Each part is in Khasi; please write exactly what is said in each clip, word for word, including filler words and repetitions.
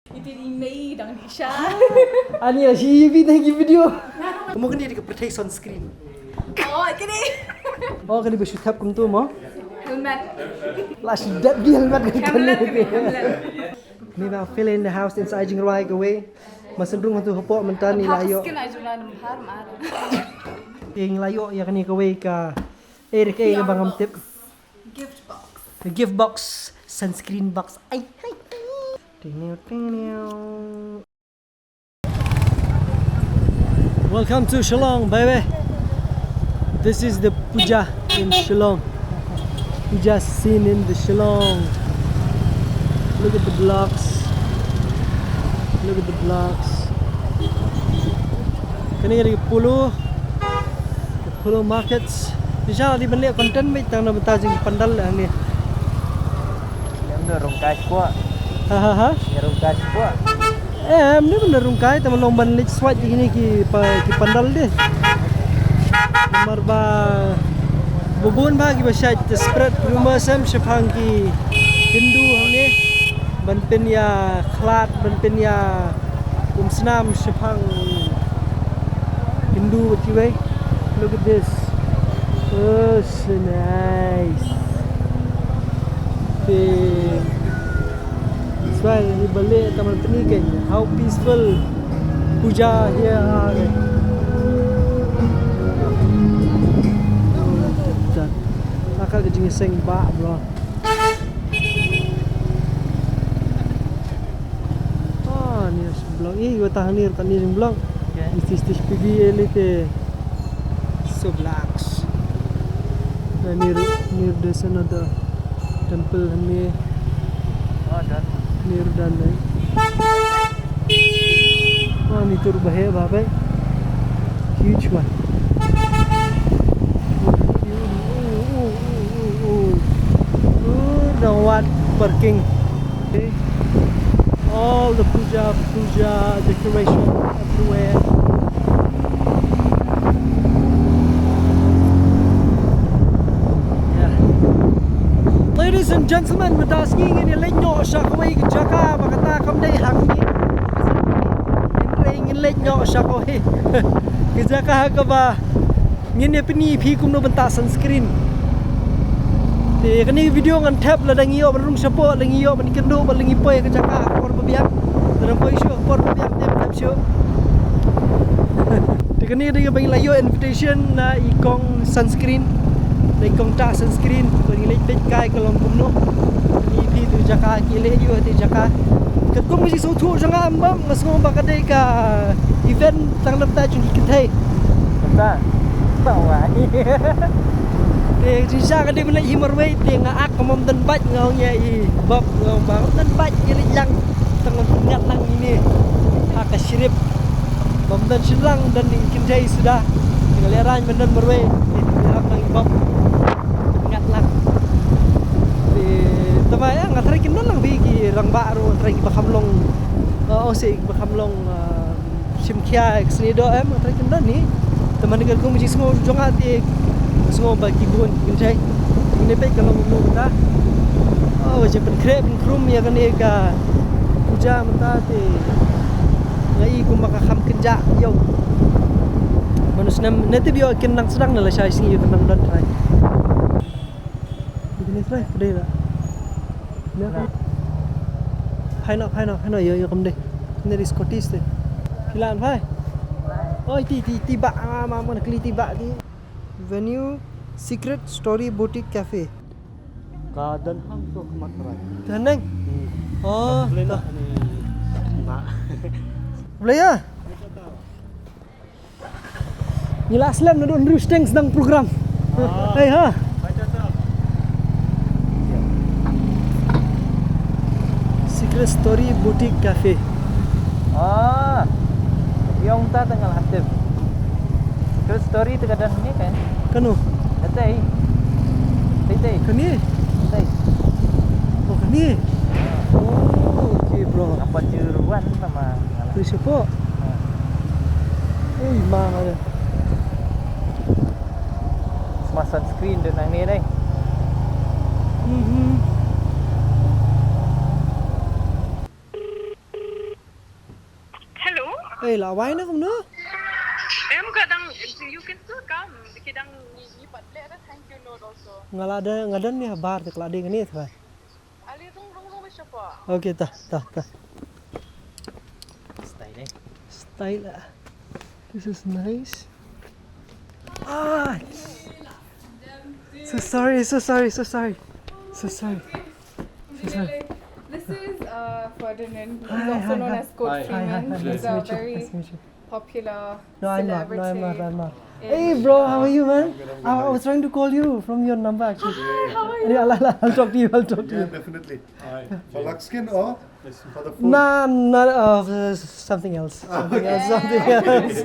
Iti di mei dang di sha. Ani la shi bi na ki video. Mo kane di ka pyrthei sunscreen. Oh, kane. Oh, kane ba shu thap kumtu mo. Helmet. La shi dap di helmet ka kane. Helmet. Ni ba fill in the house inside jingrai kawei. Masin rung tu hapoh mentani la yo. Skin ai jula nam har mar. Ing la yo ya kane kawei ka. Eh, ka eh, bang am tip. Gift box. The gift box, sunscreen box. Ai, ai, ai. Ting, ting, ting. Welcome to Shillong, baby. This is the puja in Shillong. Puja scene in the Shillong. Look at the blocks. Look at the blocks. Kane ka dei ka Polo. Polo Markets. Insha Allah di ban leh content mei tang na bynta jingpandal hangne. Em, na rung kai shuwa. Ha, ha, ha. Ya rung kai shuwa. Em, ni ban rung kai, tang long ban leit swat di kine ki pa, ki pandal de. Namar ba bun ba kiba shait spread rumor sem shaphang ki Hindu hangne. Ban pynïakhlad, ban pynïa um snam shaphang Hindu bad kiwei. Look at this. Oh, so nice. Okay. That's why ni bale taman pini kan. How peaceful puja here are. Aka ka jingseng ba bro. Ah, ni blog. Eh, iwa tah ni kan ni blog. Okay. Isti isti pigi ele te. So blocks. Ni ni there's another temple ni. Oh, dan. Ni dan ni. Oh, ni tur bahaya babai. Huge one. Oh, no one parking. Okay. All the puja, puja decoration everywhere. Yeah. Ladies and gentlemen, mynta sngi ngin ïa leit noh sha kawei ka jaka ba kata kam dei hangne. Ngin leit noh sha kawei ka jaka kaba ngin ïa pyni phi kumno ban tah sunscreen. Te kane ka video ngan thep lada ngi ïoh ban rung shapoh, lada ngi ïoh ban kynduh, lada ngi poi ka jaka ka por ba biang. Lada poi shuh ka por ba biang te ban thep shuh. Te kane ka dei kaba ngi la ïoh invitation na i kong sunscreen, na i kong tah sunscreen, ba ngi leit peit kai ka long kumno. Ngi phi tu jaka ki leh ïoh te jaka. Katkum ka jingsngewthuh jong nga em bam, nga sngew ba ka dei ka event tang na bynta jong ki kynthei. Bynta. Ba wai. Te jingshisha ka dei ban leit hi marwei te nga ak ka mom don bike nga ong ïa i bap nga ong ba don bike ïa leit lang tang ban pynïaid lang ine ha ka shrip. Bam don shynrang don i kynthei suda. Te nga lehrain ban don marwei te nga ong i bap pynïaid lang. Te tama ïa nga tharai kin don lang phi ki rangbah ruh nga tharai kiba kham long. Ong se kiba kham long. Shim khia ka snieh doh em, nga tharai kin don hi. Te man ka kum jingsngew jong nga te nga sngew ba ki bun ki kynthei. Te ngin peit ka long kumno mynta. Oh, jingpynkhreh pynkhrum ïa kane ka puja mynta te nga i kumba ka kham kynjah ïoh. Manu snem ne tip ïoh kin nang sdang ne lashai sngi ïoh kin nang don trai. Ïoh kin nang trai pdei la. Phai noh, phai noh, phai noh, ïoh, ïoh kam dei. Ne ri Scottish te. Phi lah phai. Oi, ti, ti, ti bah, ah, ma, ma, kli ti bah ti. Venue Secret Story Boutique Cafe. Ka don hang to khmat rai. Te neng? Hmm. Oh, boleh to. Nak ni. Mak. Boleh ya? Ngi la slem naduh hynriew shiteng sdang program. Ah. Hei ha. Secret Story Boutique Cafe. Ah. Ïong ta tang la tip. Secret Story te ka don ni kan? Kano? Katei. Tei tei. Kane? Tei. Oh, kane? Ah. Oh, okay, bro. Apa jeruan sama? Ni siapa? Ah. Ui, ma nga. Sma sunscreen dei nangne dei. Mhm. Ei, la wai na kumno? Em ka dang, you can still come. Ki dang ngi ngi pat leh da thank you note also. Nga la da, nga don ne bar te ka la ding ne thwa. Ali rung rung rung shapa. Okay, ta ta ta. Style eh. Style ah. This is nice. Ah. So sorry, so sorry, so sorry. So sorry. So sorry. This is uh, Ferdinand. He's Hi, also hi, known hi. as Coach Hi. Hi, hi, Freeman. hi. He's Nice to a meet you. very Nice to meet you. popular No, I'm not. No, I'm not. celebrity. I'm not. in- Hey, bro, how are you, man? I'm good, I'm good. I, I was trying to call you from your number, actually. Hi, how are you? Yeah, I'll, I'll, I'll talk to you. I'll talk to Yeah, you. Definitely. Hi. For Lux Skin or for the food? Nah, not uh, something else. Something else. Something else.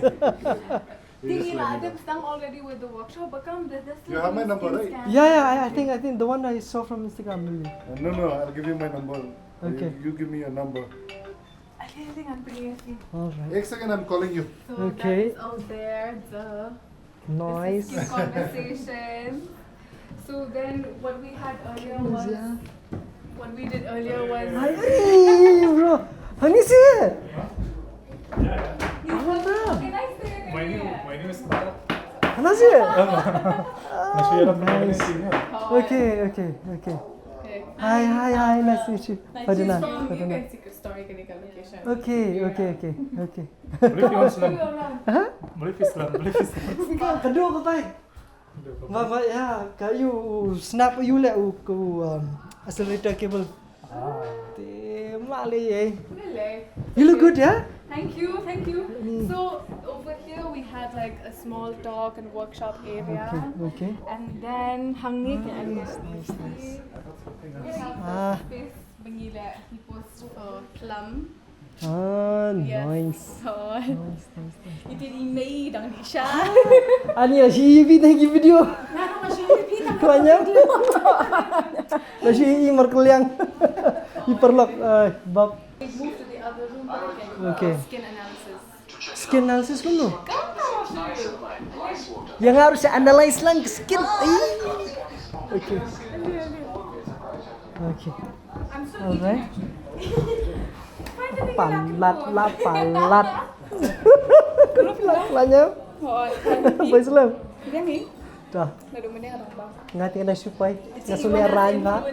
Thing is, I've done already with the workshop, but come, there's, there's You have my number, right? Yeah, yeah. I, I think I think the one I saw from Instagram, maybe. Uh, no, no. I'll give you my number. Okay. You, you give me your number. I think I'm pretty happy. All right. Ek second, I'm calling you. So Okay. That's out there. The Nice. This is conversation. So then, what we had earlier was Yeah. What we did earlier was Hi, hey, bro. Honey, see it. Can I say it? My name, my name is Bharat. Honey, see it. Oh, nice. Okay, okay, okay. Okay. Hi, hi, hi. Nice to meet you. Nice to meet you. Ferdinand. You can secret story, can you location? Okay, okay, okay, okay. Boleh pergi Islam. Huh? Boleh pergi Islam. Boleh pergi Islam. Kadu ko tai. Ba ba ya ka ïu snap ïu leh u ku um, accelerator cable. Ah. Te male ye. Really? You look good, yeah? Thank you, thank you. Mm. So over here we had like a small talk and workshop area. Okay, okay. And then hangni Ah, and nice, nice, nice. We have Ah. Space bangile he post for plum. Ah, Yes. Nice. Oh. Nice, nice, nice. Iti ni mei dang di sha. Ani la shi pi tang ki video. Na na shi pi tang Kau anyam. La shi i mar keliang. I perlok eh, bab. We move to the other room. Okay. Okay. Skin analysis. Skin analysis kumno? Come on. Yang harus saya analyze lang skin. Ih. Okay. Okay. Alright. Palat lah, palat. Palat lah nya. Bai Islam. Dah. Nga tengah dah supai. Nga sulia ran ba.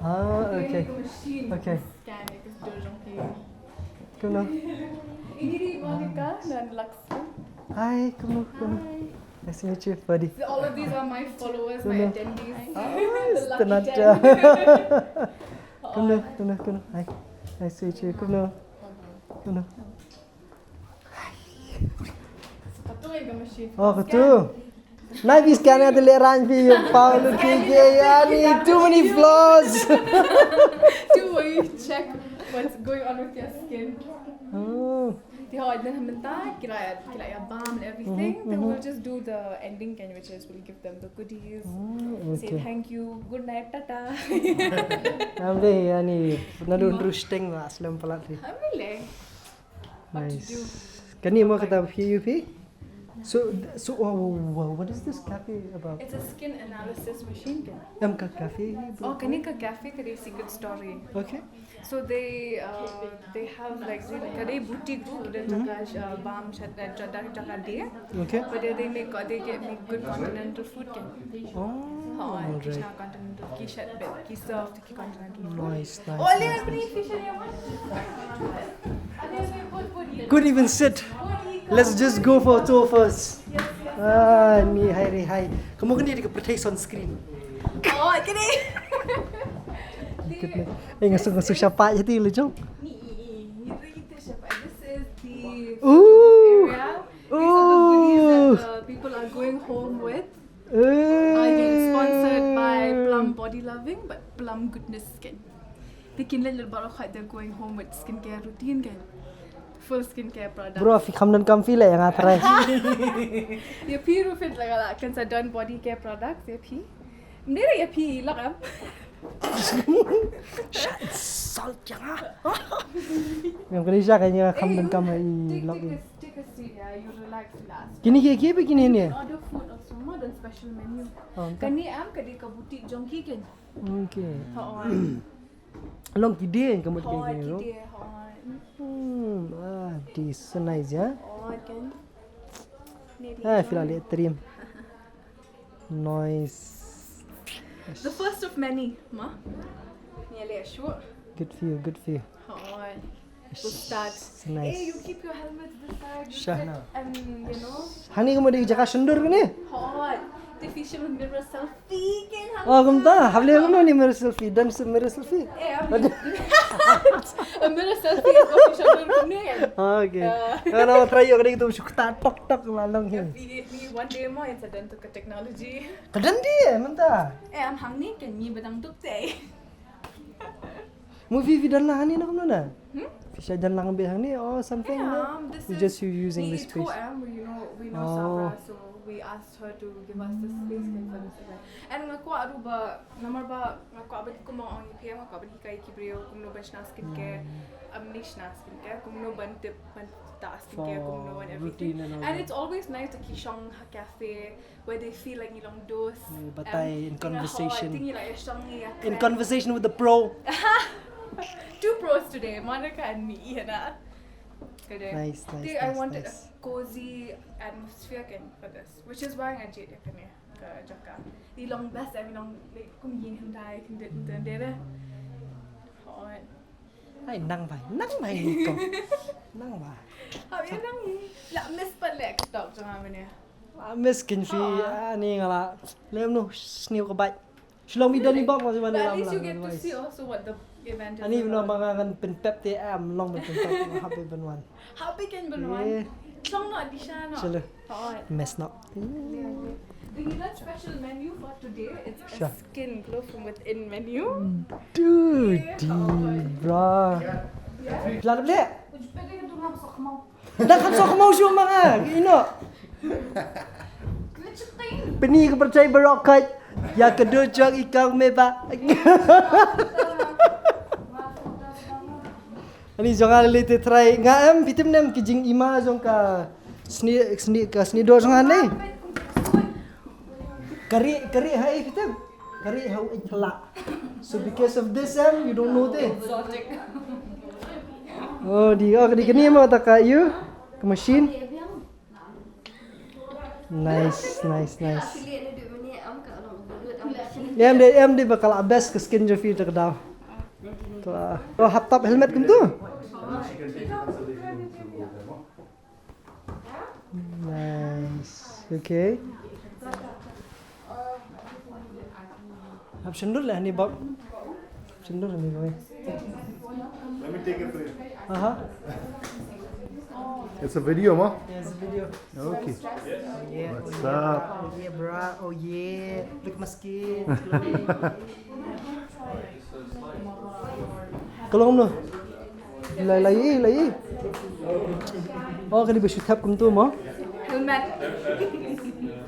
Ah, okay. Okay. Kumno? Ini di Monica dan Lux. Hi, kumno, kumno? Hi. Nice to meet you, buddy. So all of these are my followers, my Kumno? Attendees. Ah, The lucky setenat. Ten. Kumno, kumno, kumno? Hi. Nice to meet you. Kumno? Kumno? Satu yang ke machine. Oh, betul. Nai phi scan ïa te leh rang phi ïa pau lut ki ki ïa ni too many flaws. Too many check what's going on with your skin. Oh. Te hoi den mynta ki la ki la ïa balm and everything. Then we'll just do the ending kan, which is we'll give them the goodies. Oh, okay. Say thank you, good night, tata. Amle yani nadun rusting la slem palat hi. Amle. Nice. Kani mo kata phi yu phi? So, so oh, oh, oh, what is this cafe about? It's a skin analysis machine. Em ka cafe hi? Oh, kani ka cafe ka dei secret story. Okay. So they uh, they have like really ka dei boutique ruh, dan jaka uh, balm shat dan jaka jaka dei. Okay. But they, they make they get make good continental food kan. Oh, all right. Ki shat bit ki serve Nice, nice, nice, nice. Couldn't even sit. Let's just go for a tour first. Ah, ni hai re hai. Kamu kena dekat pertai sunscreen. Oh, kena. Kena. Eh, ngasuh ngasuh siapa aja ti lejong. Ooh. Ooh. People are going home with. Again, sponsored by Plum Body Loving, but Plum Goodness Skin. They can let little bottle quite they're going home with skincare routine again. Full skincare product. Bro, phi kham don kam phi le nga try. Ïa phi ruh phi la la kan sa don body care products ïa phi. Mdei ïa phi lak am. Salt yang ah. Yang kena sha kan ïa kham don kam i lak. Take a seat, yeah, you relax, relax. Kini ke ke kini ni. Order food also. Mo don special menu. Oh, ka ni am ka dei ka boutique jong ki ken. Okay. Hooid. Long ki dei ka mut ken. Hooid, ki dei, hooid. Hmm, ah, this so nice, yeah? Hooid, ken. Ni dei. Ah, feel a little trim. Nice. The first of many, ma. Ni le sure. Good for you, good for you. Hooid. We'll start. Nice. Hey, you keep your helmets this side. This side, and you know. Hani ka mut dei jaka shondur kane? Hooid. Te phi shim mirror selfie ken. Oh, kumta. Hap leh kumno ni mirror selfie? Don sa mirror selfie? Eh, a mirror selfie is what you shondur kane. Okay. Ka na try ïoh kane tu shu kata tok tok la long hi. Ni one day mo incident to technology. Ka don dei mynta. Eh, am hangni ken ni ba dang duk te. Movie phi don lang hangne na kumno na? Hmm? Phi shah don lang beit hangne or something? Yeah, no? Um, this is just you using this space. Em, you know, we know Sabra, so we asked her to give us this space for this event. And nga kwah ruh ba, namar ba nga kwah ban kumno ong ïa phi, nga kwah ban hikai ki briew kumno ban shna skincare. Hmm. Um, ni shna skincare, kumno ban tip ban ta skincare, kumno and everything. And it's always nice to ki shong ha cafe. Where they feel like ngi long dos. Ngi batai in conversation. In conversation with the pro. Two pros today, Monica and me, Iana. Nice, nice, nice. I wanted a cozy atmosphere ken for this, which is why I jade ïa kane ka jaka. Ngi long best, I mean, long like kum yin hyndai, kin dit, kin dit, kin dit. Hooid. Ai, nang bai, nang bai ni ko. Nang bai. Hap ïa nang hi. La miss pat leh ka talk jong nga mynne. La miss kin phi, ani nga la. Lem no, sniew ka bai. Shlong mi dani bak ma si mane. At least you get to see also what the event is about. Ani bino ba nga ngan pynpep te am long ban pynpep hap ban wan. Hap ban wan. Shlong no di sha no. Chalo. Mess no. The Ngilat special menu for today, it's a skin glow from within menu. Dude, bro. Lad bleh. Dah kan sok mau shu manga, you know. Peni ka percaya barok kai. Ya kedua jong ikang meba. Ani jong nga lei te trai nga em, phi tip ne em ki jingima jong ka sni, sni, ka sni dor jong nga ne. Kari, kari hai phi tip. Kari hai u ithla. So because of this em, you don't know te. Oh, di, oh, di kani ma ta ka you. Ka machine. Nice, nice, nice. Em de, em de ba ka la best ka skin jong phi ta ka daw. To hap tap helmet kumtu. Nice. Okay. Hap shendur lah ni bab. Shendur ni bab. Let me take it for you. Aha. It's a video, ma? Yeah, it's a video. Okay. Yeah, what's up? Oh yeah, bro. Oh yeah. Look my skin. Ka long no. Lai lai lai. Oh, ka dei ba shu thep kumtu mo. Helmet.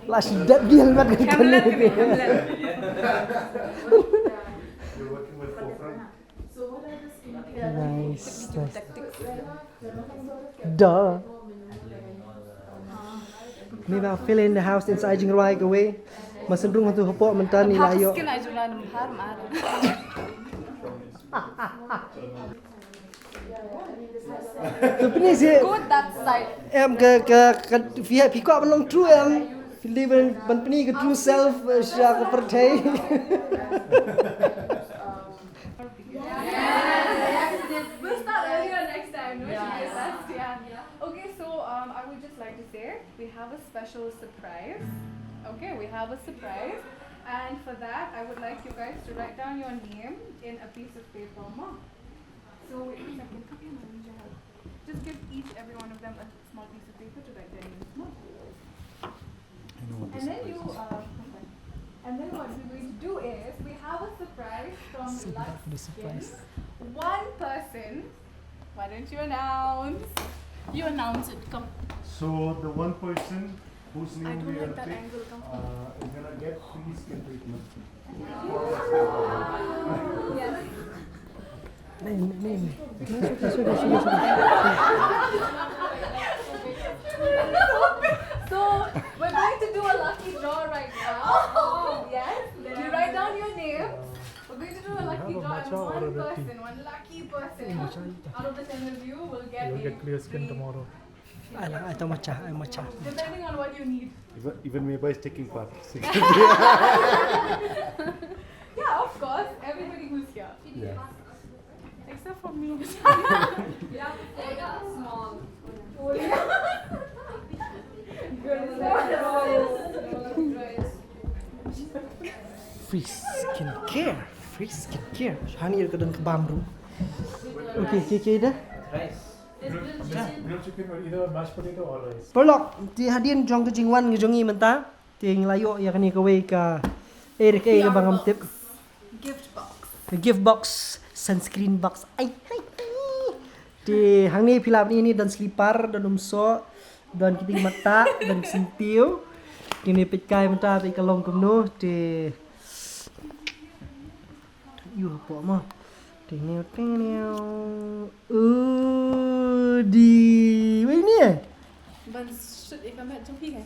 La shu dep di helmet ka. Helmet, helmet. Nice, nice. Duh. Maybe I'll fill in the house in Saijing Rai away. Masan rung tu hopok mentan ni la yo. Tu pini si. Go that side. Em ka ka ka phi phi kwah ban long true em. Phi dei ban pini ka true self, eh, sha ka pyrthei. We'll start earlier next time, no? Yeah, yeah. Okay, so, um, I would just like to say we have a special surprise. Okay, we have a surprise. And for that, I would like you guys to write down your name in a piece of paper, ma. So, wait a second. Come here, ma, I need your help. Just give each, every one of them a small piece of paper to write their names, ma. I know what this is. And then you, uh, and then what we're going to do is, we have a surprise from Lux Skin. One person. Why don't you announce? You announce it, come. So the one person whose name we are gonna pick, uh, is gonna get free skin treatment. Yes. Name, name. So, we're going to do a lucky draw One person, one lucky person out of the ten of you will get, you'll get clear skin tomorrow. Ai la, ai to matcha, ai matcha. Depending on what you need. Even, even Meba is taking part. Yeah, of course. Everybody who's here. Yeah. Except for me. Yeah, I got small. Free skincare. Free skincare. Hani ka don ka bam ru. Okay, okay, okay dah. Grilled chicken or either mashed potato or rice. Paralok, te hadien jong ka jingwan ka jong ngi mynta. Te ngi la ïoh ïa kane kawei ka, eh, ka, eh, ka ba ngam tip. Gift box. Ka gift box, sunscreen box. Ai, ai, ai. Te hangne phi lah ban ïohi ne don slipper, don umsoh, don ki ting matta, don ki syntiew. Te ne peit kai mynta peit ka long kumno, te ïoh hapoh mo. Te ne, te ne. Udi, wei ne? Ban shoot ïa ka met jong phi ka?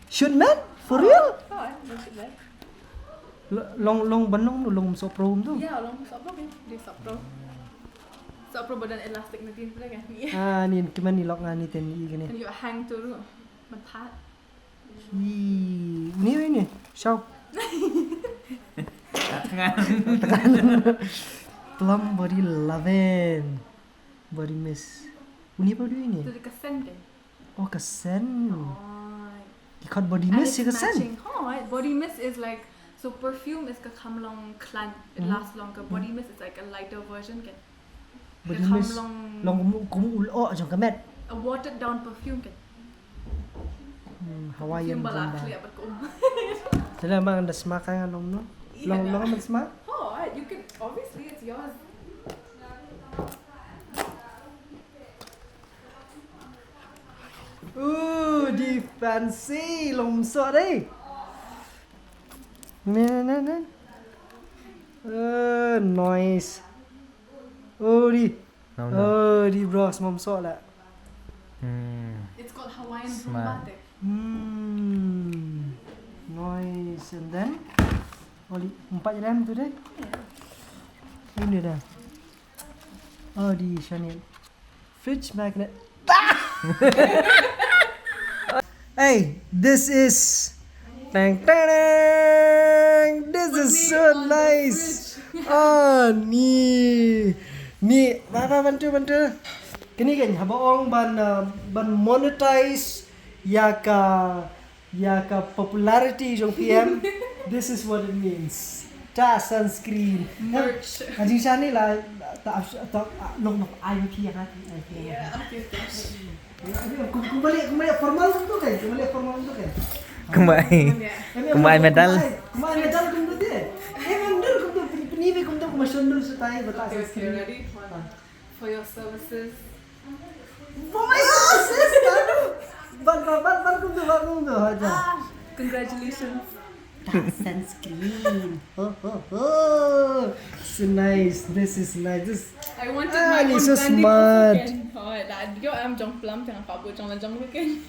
Shoot met? For real? Oh, eh, ban shoot met. Lo-, long, long ban long, long umsoh pro tu. Ya, long umsoh pro kan. Dei soh pro. Soh pro ba don elastic na tin pre kan. Ah, ni kiman ni lok nga ni ten i kane. Kan ïoh hang tu ru. Ban that. Ih, ni, ni. Shaw. Tekan. Plum Body Lovin'. Body mist. Uni ba dei ni? Tu ka scent kan. Oh, ka scent. Oh. Ki khot body mist ïa ka scent. Matching. Oh, body mist is like, so perfume is ka kham long khlaiñ, it lasts longer. Body mist is like a lighter version kan. Body mist long kum, kum u lyoh jong ka met. A watered down perfume kan. Hmm, Hawaiian perfume ba la jong ba. Khlieh bad kum. Te la mang da sma ka long no. Long, long man sma. Oh, you can, obviously it's yours. Ooh, di fancy, long umsoh dei. Ne, ne, ne. Uh, nice. Oh, di. Oh, di bro, sma umsoh la. Hmm. It's called Hawaiian Roomba teh. Hmm. Nice. And then, oli empat jam tu deh. Ini dah. Oh, di Chanel. Fridge magnet. Hey, this is, tang, tang, tang. This is so nice. Ah, ni. Ni, ba, ba, bantu, bantu. Kini kan, haba ong ban, uh, ban monetize ïa ka ïa ka popularity jong P M, this is what it means. Ta sunscreen. Merch. Ka jingshane la, ta, ta, long ba ai phi ïa ka, ai phi ïa ka. Yeah, okay, okay. Kum, kum balik, kum balik formal tu kan, kum balik formal tu kan. Kum balik. Kum balik medal. Kum balik medal kum tu dei. Eh, medal kum tu, peni, peni kum tu, kum shon dulu sutai, ba ta sunscreen. Okay, okay, ready? One. For your services. For my services, baru. Ban, ban, ban, ban kumtu, ban kumtu aja. Ah, congratulations. Sunscreen. Ho, ho, ho. So nice. This is nice. This, I wanted, ah, my own so branding smart. Also kan. Oh, da, yo, I'm jong Plum, jong Pablo, jong la jong weekend.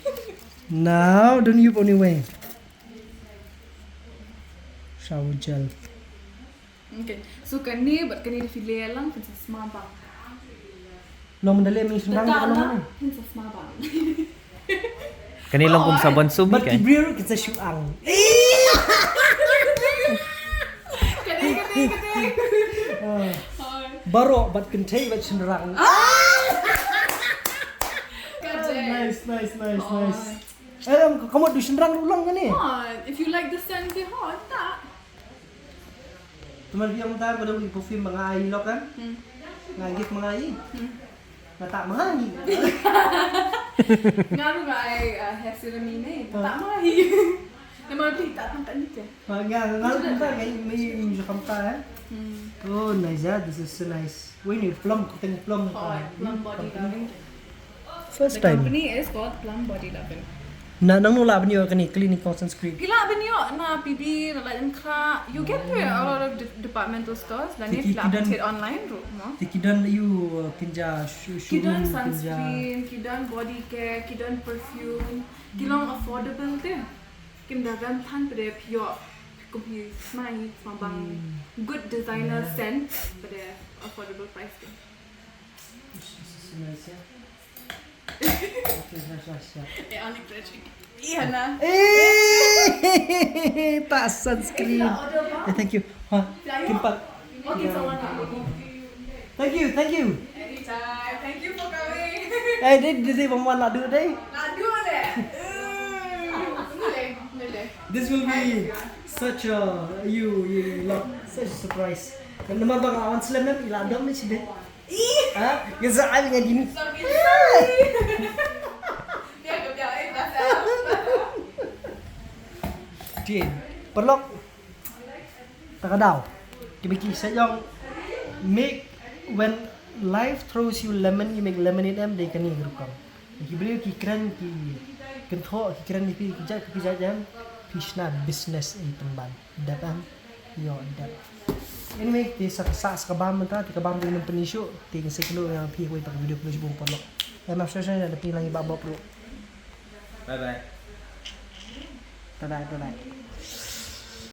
Now, don't you put anyway. Shower gel. Okay. So kane bad kane da phi leh lang phin sa sma bang. Long mynta leh mi sma bang. Phin sa sma bang. Kane long kum sabon subi kan. Bad ki briew kin sa shu ang. Kane, kane, kane. Baroh bad kynthei bad shynrang. Nice, nice, nice, nice. Eh, em, ka mut du shynrang ruh long kane. Oh, if you like the scent, ke ho, ta. Te man biang ta, pada wei perfume ma nga ai lok kan. Hmm. Nga gift ma nga ai. Hmm. Nga ta ma nga ai. Nga ruh nga ai, uh, hair serum ine. Nga ta ma nga ai. Nga ma phi ta tang ka ni te. Ma nga, nga ruh ta nga ai, me, me, me, kam ta, eh. Hmm. Oh, nice, yeah, this is so nice. Wei ni Plum, kyrteng Plum. Oh, Plum Body Lovin'. First time. The company is called Plum Body Lovin'. Na nangno lah ban ïoh kane Clinique Sunscreen? Ki lah ban ïoh na P B, na Lait Khlakha. You get to a lot of de-, departmental stores. Lane ki lah ban thied online ruh mo. Te ki don ïoh, uh, kynja shu-, showroom kynja. Ki don sunscreen, ki don body care, ki don perfume. Ki long affordable te. Kim da rem than phi ïoh, phi Hi, ma ngi sma bang good designer scent for the affordable price. Eh, ani pressure. Iya na. Eh, tak sunscreen. Eh, thank you. Ha, kimpat. Thank you, thank you. Anytime. Thank you for coming. Eh, dei dei dei bang wan la du dei. Ladu le. Boleh, boleh. This will be such a you you love such a surprise. Namar bang wan slem mem ila dom ni sibit. Ha? Gaza ai nga dini. Sorry, sorry. Dia ke dia eh bahasa. Jin. Paralok. Ta ka daw. Ki biki sa jong make when life throws you lemon, you make lemonade em dei kani ka rukom. Ki briew ki kren ki kynthoh ki kren ki ki jait ki jait em. Phi shna business in pynban. Dep em. Yo dep. Anyway, te sa sa sa ka bam mynta, te ka bam te ngin pyni shuh, te ngin sa kynduh ïa phi wei pat ka video kynduh shibun paralok. Em ap shuh shuh da phi lang i ba bop ruh. Bye bye. Bye bye, bye bye.